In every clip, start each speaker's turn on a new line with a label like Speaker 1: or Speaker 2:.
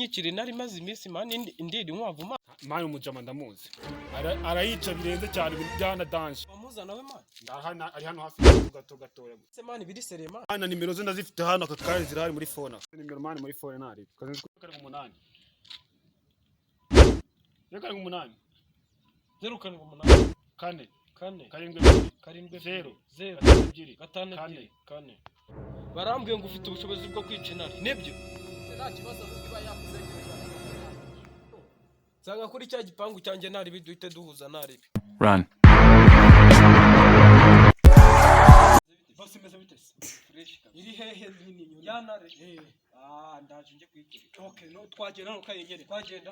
Speaker 1: unyikire intare imaze iminsi man indira inkwavu man.
Speaker 2: Man, umujama ndamuzi. Arayica birenze cyane, ibintu byana danger.
Speaker 1: Wamuzana we man?
Speaker 2: Ndahana, ari hano hafi gato gatoya.
Speaker 1: Se man, biri sérieux man?
Speaker 2: Hano nimero ze ndazifite hano aka kanya, zirahari muri phone. Nimero man muri phone ntari. Kazi 7 8. 7 8.
Speaker 1: 078.
Speaker 2: 4.
Speaker 1: 4.
Speaker 2: 7 2.
Speaker 1: 7.
Speaker 2: 0.
Speaker 1: 0.
Speaker 2: 5 2.
Speaker 1: 5.
Speaker 2: 4.
Speaker 1: 2 4. Barambwiye ngo ufite ubushobozi bwo kwica intare, nibyo?
Speaker 3: Nta kibazo, ahubwo iba yakuzengereje.
Speaker 1: Nsanga kuri cya gipangu cyanjye, ntaribi duhite duhuza, ntaribi.
Speaker 4: Run.
Speaker 3: Bose imeze bite se?
Speaker 1: Fresh.
Speaker 3: Iri hehe nini nyoni?
Speaker 1: Ya ntare?
Speaker 3: Eh.
Speaker 1: Ah, ndaje njye kuyikwereka.
Speaker 3: Okay, no twagenda no kayenyere.
Speaker 1: Twagenda.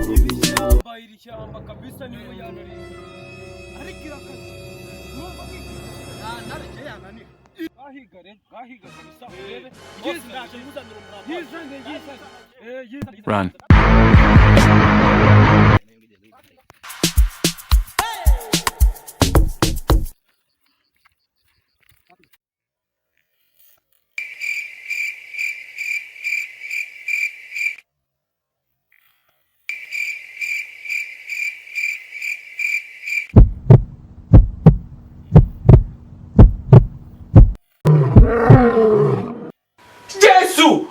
Speaker 1: Iri shyamba, iri shyamba kabisa niho yanariye.
Speaker 3: Ariko irakaze. Numva kwikwiza. Ya ntare je yananira.
Speaker 1: Gahiga rero, gahiga kabisa, urebe.
Speaker 3: Yize, ndaje nkuzanira umurambo.
Speaker 1: Yizane, yizane, eh, yizane.
Speaker 4: Run.
Speaker 1: Jesu!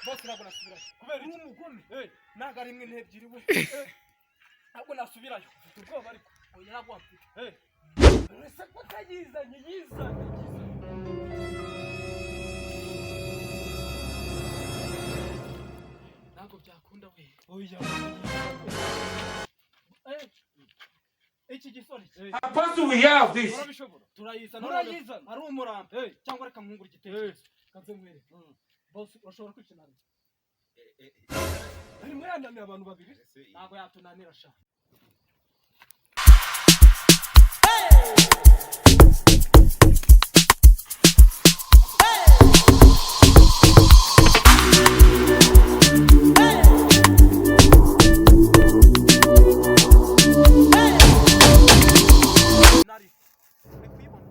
Speaker 3: Bose ntabwo nasubirayo.
Speaker 1: Kubera iki?
Speaker 3: Umugome. Ntabwo ari imwe n'ebyiri we. Ntabwo nasubirayo.
Speaker 1: Ufite ubwoba ariko.
Speaker 3: Oya, ntabwo mfite.
Speaker 1: Ese ko atayizanye? Yizanye, yizanye.
Speaker 3: Ntabwo byakunda we.
Speaker 1: Oya.
Speaker 3: Eh. Iki gisore.
Speaker 5: Apostle, we have this.
Speaker 1: Urabishobora.
Speaker 3: Turayizana.
Speaker 1: Murayizana.
Speaker 3: Ari umurambo. Cyangwa reka nkungura igitekerezo. Kanze nkwereke. Bose urashobora kwica intare.
Speaker 1: Harimo yananiye abantu babiri.
Speaker 3: Ntabwo yatunanira sha. Nari. Uri kuyibona?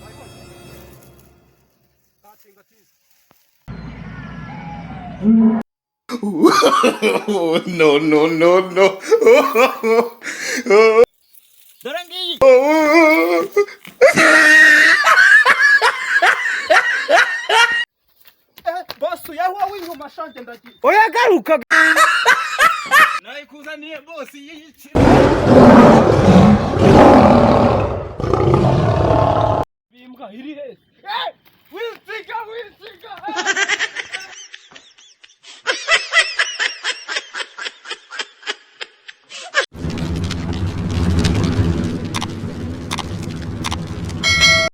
Speaker 3: Wayibonye? Katinga tizi.
Speaker 6: No, no, no, no.
Speaker 3: Dore ngiyi. Boss, yaho w'inyuma shange ndagiye.
Speaker 1: Oya, garuka.
Speaker 3: Nayikuzaniye boss yiyikira.